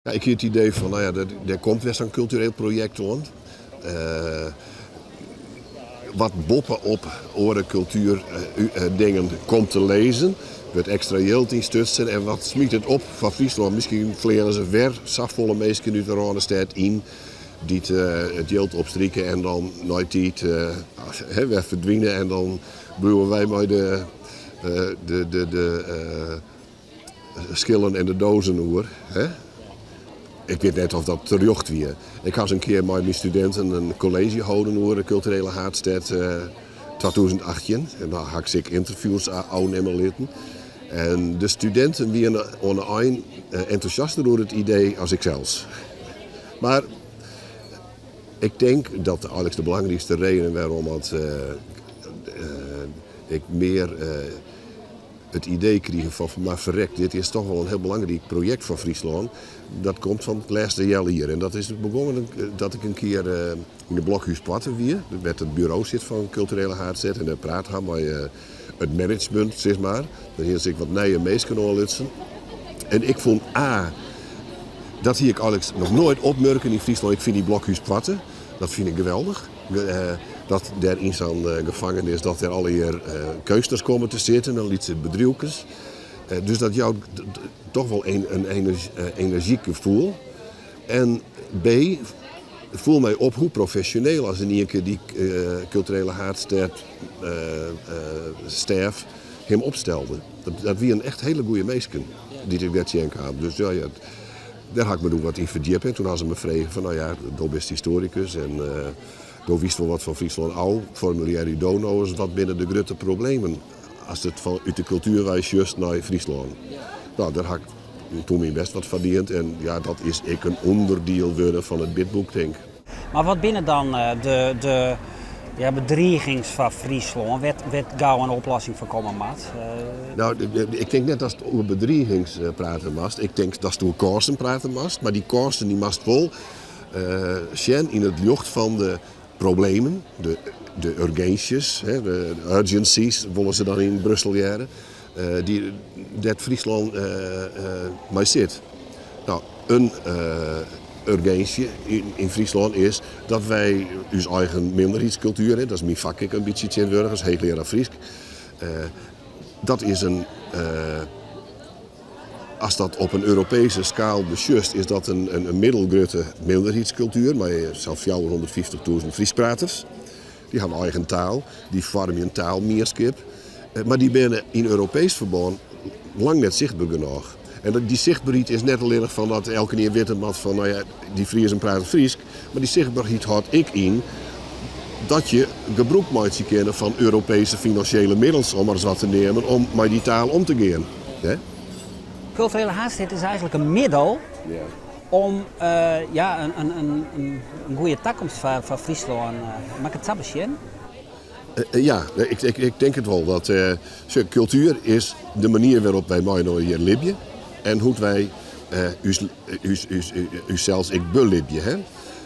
Ja, ik hie it idee fan, no ja, der komt wer sa'n kultureel projekt oan. Wat boppe-op oare kultuerdingen komt te lizzen, wurdt ekstra jild yn stutsen en wat smyt it op foar Fryslân? Miskien fleane se wer safolle minsken út de Rânestêd yn dy't it jild opstrike en dan nei tiid wer ferdwine en dan bliuwe wy mei de skillen en de dozen oer. Hè? Ik wit net oft dat terjocht wie. Ik ha ris in kear mei myn studinten in kolleezje holden oer de kulturele haadstêd 2018. En dan ha ik se ek ynterviews ôfnimme litten. En de studinten wiene oan de ein entûsjaster oer it idee as iksels. Mar ik tink dat eigenlik de belangrykste reden wêrom dat ik mear it idee krige fan mar ferrek, dit is toch wol in hiel belangryk projekt foar Fryslân, dat komt fan it lêste healjier. En dat is begûn dat ik in kear yn de Blokhúspoarte wie, wêr't it buro sit fan Kulturele Haadstêd, en dêr praat ha mei it management, sis mar. Dêr hiene se ek wat nije minsken oanlutsen. En ik fûn A, dat hie ik eigenlik noch noait opmurken yn Fryslân, ik fyn dy Blokhúspoarte, dat fyn ik geweldich. Dat dêr yn sa'n gefangenis dat dêr allegear keunstners komme te sitten en lytse bedriuwkes. Dus dat jout toch wol in enerzjyk gefoel. En B, foel my op hoe profesjoneel as yn ien kear dy kulturele haadstêd stêf him opstelde. Dat wienen echt hiele goede minsken dy't ik dêr tsjinkaam. Dus ja, Dêr ha ik my doe wat yn ferdjippe en toen ha se my frege fan no ja, do bist histoarikus en do witst wol wat fan Fryslân ôf, formulearje do no ris wat binne de grutte problemen ast it fan út de kultuer wei sjochst nei Fryslân. No, dêr ha ik toen myn bêst wat foar dien en ja, dat is ek in ûnderdiel wurden fan it bidboek tink. Mar wat binne dan de ja, bedrigings foar Fryslân, wêr't gau in oplossing foar komme moat? No, ik tink net datst oer bedrigings prate moatst. Ik tink datst oer kânsen prate moatst. Mar dy kânsen dy moatst wol sjen yn it ljocht fan de problemen, de urginsjes, de urgencies wolle se dan yn Brussel hearre, dêr't Fryslân mei sit. No, in urginsje yn Fryslân is dat wy ús eigen minderheidskultuer, dat is myn fak ek in bytsje tsjintwurdich as heechlearaar Frysk, dat is in, ast dat op in Europeeske skaal besjochst, is dat in middelgrutte minderheidskultuer mei sa'n 450.000 Fryskpraters. Dy hawwe eigen taal, dy foarmje in taalmienskip, mar dy binne yn Europeesk ferbân lang net sichtber genôch. En dy sichtberheid is net allinnich fan dat elkenien witte moat fan no ja, dy Friezen prate Frysk, mar dy sichtberheid hâldt ek yn dat je gebrûk meitsje kinne fan Europeeske finansjele middels, om mar ris wat te neamen, om mei dy taal om te gean. Kulturele haadstêd is eigentlik in middel om ja, in goede takomst foar Fryslân. Moat ik it sa besjen? Ja, ik tink it wol. Dat, sjoch, kultuer is de manier wêrop't wy mei-inoar hjir libje en hoe't wy ússels ek belibje. Hè?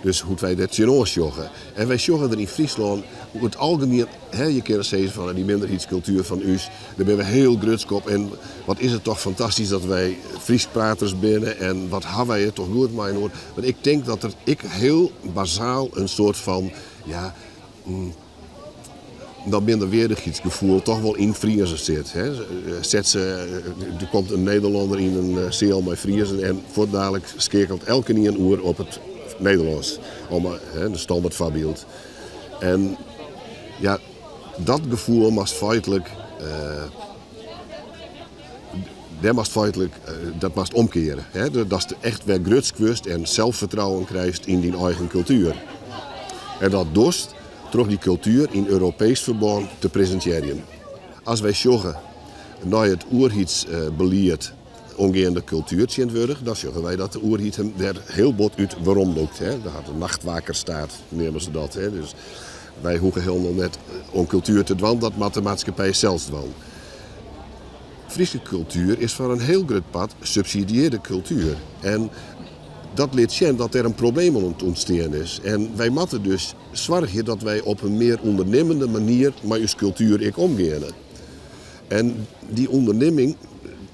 Dus hoe't wy der tsjinoan sjogge. En wy sjogge der yn Fryslân oer it algemien, hè, je kinne sizze fan dy minderheidskultuer fan ús, dêr binne we hiel grutsk op en wat is it toch fantastysk dat wy Fryskpraters binne en wat ha wy it toch goed mei-inoar. Mar ik tink dat der ek hiel basaal in soart fan, ja, dat minderweardichheidsgefoel toch wol yn Friezen sit. Hè. Set se, der komt in Nederlanner yn in seal mei Friezen en fuortdalik skeakelt elkenien oer op it Nederlânsk. Om, hè, de standert foarbyld. En ja, dat gefoel moatst feitlik, dêr moatst feitlik, dat moatst omkeare. Hè. Datst echt wer grutsk wurdst en selsfertrouwen krijst yn dyn eigen kultuer. En dat dochst troch dy kultuer yn Europeesk ferbân te presintearjen. As wy sjogge nei it oerheidsbelied oangeande kultuer tsjintwurdich, dan sjogge wy dat de oerheid him dêr hiel bot út weromlûkt. Hè. De nachtwakerstaat neame se dat. Hè. Dus wy hoege hielendal net oan kultuer te dwaan, dat moat de maatskippij sels dwaan. Fryske kultuer is foar in hiel grut part subsidiearde kultuer. En dat lit sjen dat der in probleem oan it ûntstean is. En wy moatte dus soargje dat wy op in mear ûndernimmende manier mei ús kultuer ek omgeane. En dy ûndernimming.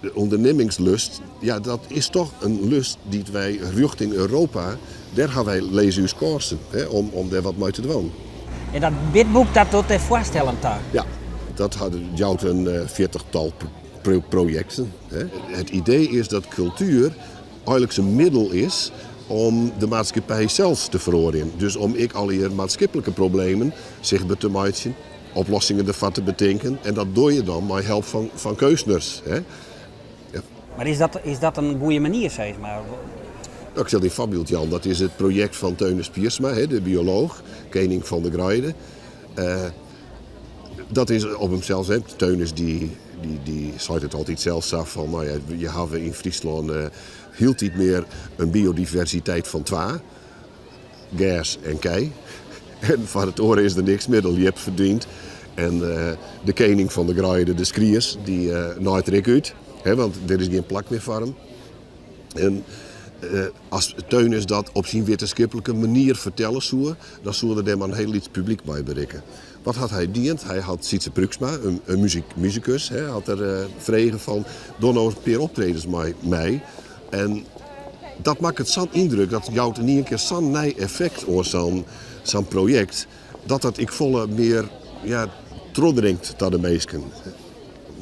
De ûndernimmingslust, ja, dat is toch in lust dy't wy rjochting Europa, dêr ha wy lizze ús kânsen, hè, om dêr wat mei te dwaan. En dat bidboek dat docht dêr foarstellen ta? Ja, dat jout in fjirtichtal projekten. Hè. It idee is dat kultuer eigenliks in middel is om de maatskippij sels te feroarjen. Dus om ek allegear maatskiplike problemen sichtber te meitsjen, oplossingen derfoar te betinken en dat doar je dan mei help fan keunstners. Hè. Ja. Mar is dat, is dat in goede manier, sis mar? Nou, ik sil dy in foarbyld jaan. Dat is it projekt fan Theunis Piersma, hè, de biolooch, kening fan de greide. Dat is op himsels, hè, Theunis dy, dy, dy seit it altyd sels sa fan, no ja, je hawwe yn Fryslân hieltyd mear in biodiversiteit fan twa. Gers en kij. En foar it oare is der niks mear, de ljip ferdwynt. En de kening fan de greide, de skries, dy naait der ek út, hè, want der is gjin plak mear foar him. En as Theunis dat op syn wittenskiplike manier fertelle soe, dan soe er dêr mar in hiel lyts publyk mei berikke. Wat hat hy dien? Hy hat Sytze Pruiksma, in musikus, hè, hat er frege fan doch no in pear optredens mei my. En dat makket sa'n yndruk, dat jout yn ien kear sa'n nij effekt oan sa'n projekt, dat dat ek folle mear ja, trochdringt ta de minsken.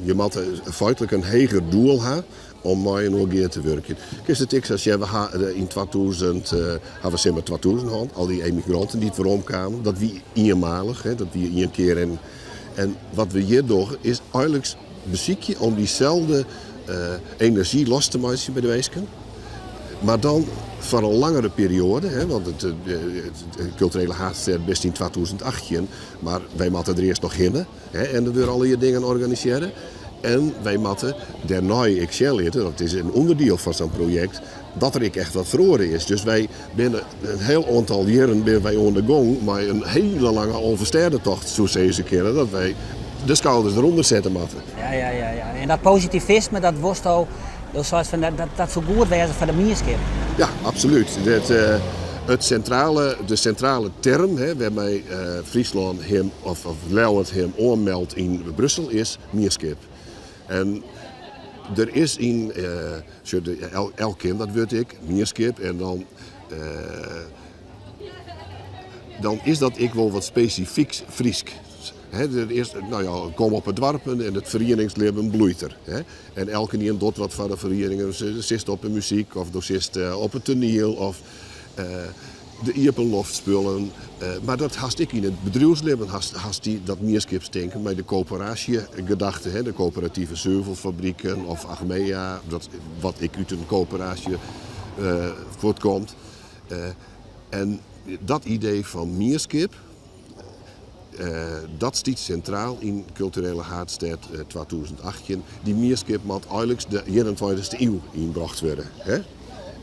Je moatte feitlik in heger doel ha om mei-inoar gear te wurkjen. Kinst it ek sa sjen, we ha yn 2000 ha we Simmer 2000 hân, al dy emigranten dy't weromkamen, dat wie ienmalich, hè, dat wie ien kear. En wat we hjir dogge is eigenliks besykje om dyselde enerzjy los te meitsjen by de minsken, mar dan foar in langere perioade, hè, want it kulturele haadstêd bist yn 2018, mar wy moatte der earst noch hinne, hè, en der wurde allegear dingen organisearre. En wy moatte dêrnei ek sjen litte, dat is in ûnderdiel fan sa'n projekt, dat der ek echt wat feroare is. Dus wy binne in hiel oantal jierren binne wy oan de gong mei in hiele lange Alvestêdetocht, soe sizze kinne, dat wy de skouders derûnder sette moatte. Ja, ja, ja, ja. En dat positivisme, dat wolsto, do seist fan dat, dat soe goed wêze foar de mienskip. Ja, absolút. Dat, it sintrale, de sintrale term hè, wêrmei Fryslân him, of, of Ljouwert him oanmeldt yn Brussel is mienskip. En der is yn, sjoch, elk ken dat wurd ek, mienskip, en dan, dan is dat ek wol wat spesifyk Frysk. Hè, der is, no ja, kom op 'e doarpen en it ferieningslibben bloeit der. Hè. En elkenien docht wat foar de ferieningen. Sitst op de muzyk of do sitst op it toaniel of de iepenloftspullen. Mar dat hast ek yn it bedriuwslibben, hast dy dat mienskipstinken mei de koöperaasjegedachte, hè, de koöperative suvelfabriken of Achmea, dat, wat ek út in koöperaasje fuortkomt. En dat idee fan mienskip, dat stiet sintraal yn Kulturele Haadstêd 2018. Dy mienskip moat eigenliks de ienentweintichste iuw ynbrocht wurde. Hè?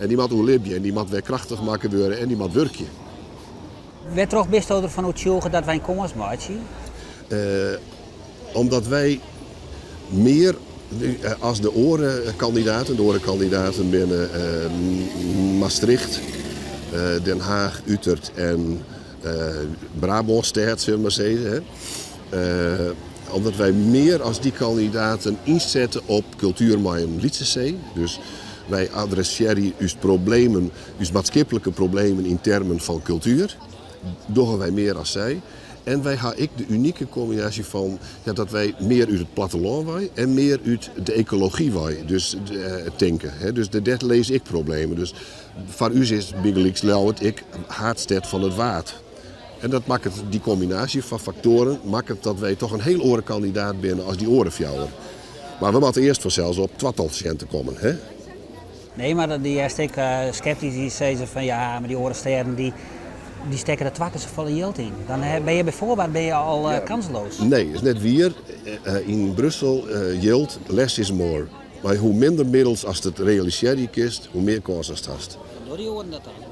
En dy moat oerlibje en dy moat wer krachtich makke wurde en dy moat wurkje. Wêrtroch bisto derfan oertsjûge dat wy in kâns meitsje? Omdat wy mear as de oare kandidaten, de oare kandidaten binne Maastricht, Den Haach, Utert en Brabânstêd, sille we mar sizze. Omdat wy mear as dy kandidaten ynsette op kultuer mei in lytse c. Dus wy adressearje ús problemen, ús maatskiplike problemen yn termen fan kultuer. Dogge wy mear as sy. En wy ha ek de unike kombinaasje fan ja, dat wy mear út it plattelân wei en mear út de ekology wei dus, tinke. Dus dêr lizze ek problemen. Dus foar ús is bygelyks Ljouwert ek haadstêd fan it Waad. En dat makket, dy kombinaasje fan faktoaren makket dat wy toch in hiel oare kandidaat binne as dy oare fjouwer. Mar we moatte earst fansels op twatal sjen te kommen. Hè? Nee, mar dy hearst ek skeptisy dy't sizze fan ja, mar dy oare stêden dy, dy stekke der twa kear safolle jild yn. Dan ben je bijvoorbeeld ben je al kansloos. Nee, is net wier. Yn Brussel jildt less is more. Mei hoe minder middels ast it realisearje kinst, hoe mear kâns ast hast. Hoe dogge dy oaren dat dan?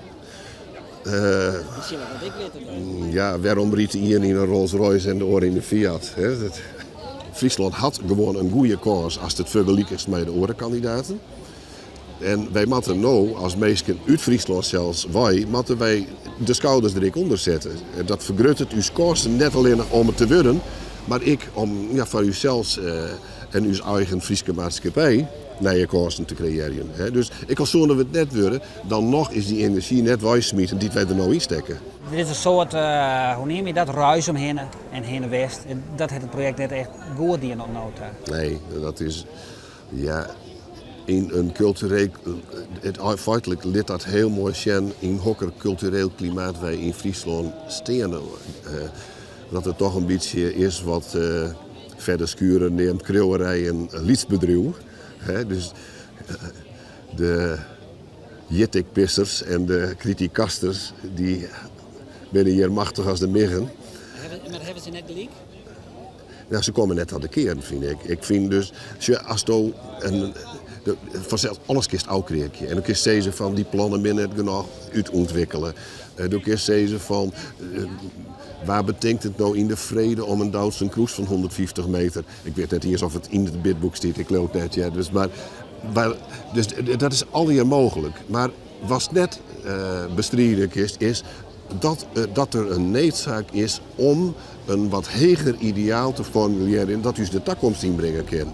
Dy sille dat ek witte dan. Ja, wêrom rydt de ien yn in Rolls Royce en de oar yn in Fiat? Fryslân hat gewoan in goede kâns ast it fergelikest mei de oare kandidaten. En wy moatte no, as minsken út Fryslân sels wei, moatte wy de skouders der ek ûnder sette. Dat fergruttet ús kânsen net allinnich om it te wurden, mar ek om ja, foar ússels en ús eigen Fryske maatskippij. nije kânsen te kreëarjen. Dus ek al soene we it net wurde, dan noch is dy enerzjy net weismiten dy't wy der no yn stekke. Der is in soart, hoe neame je dat, ruis omhinne en hinne west. Dat hat it projekt net echt goed dien oant no ta. Nee, dat is, ja, yn in kultureel, it, feitlik lit dat hiel moai sjen yn hokker kultureel klimaat wy yn Fryslân steane. Dat it toch in bytsje is wat Fedde Schurer neamt kriuwerij en lytsbedriuw. Dus de jittikpissers en de kritikasters dy binne hjir machtich as de miggen. Mar hawwe se net gelyk? Ja, se komme net ta de kearn, fyn ik. Ik fyn dus, sjoch, asto in, fansels, alles kinst ôfkreakje. En do kinst sizze fan dy plannen binne net genôch útûntwikkele. Do kinst sizze fan wa betinkt it no yn de frede om in Doutzen Kroes fan 150 meter. Ik wit net iens oft it yn it bidboek stiet, ik leau it net, hear. Dus, mar, mar, dus dat is allegear mooglik. Mar watst net bestride kinst is dat, dat der in needsaak is om in wat heger ideaal te formulearjen dat ús de takomst ynbringe kin.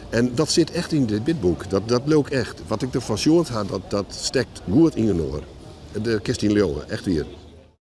En dat sit echt yn dit bidboek. Dat, dat leau ik echt. Wat ik derfan sjoen ha, dat, dat stekt goed yninoar. Dêr kinst yn leauwe, echt wier.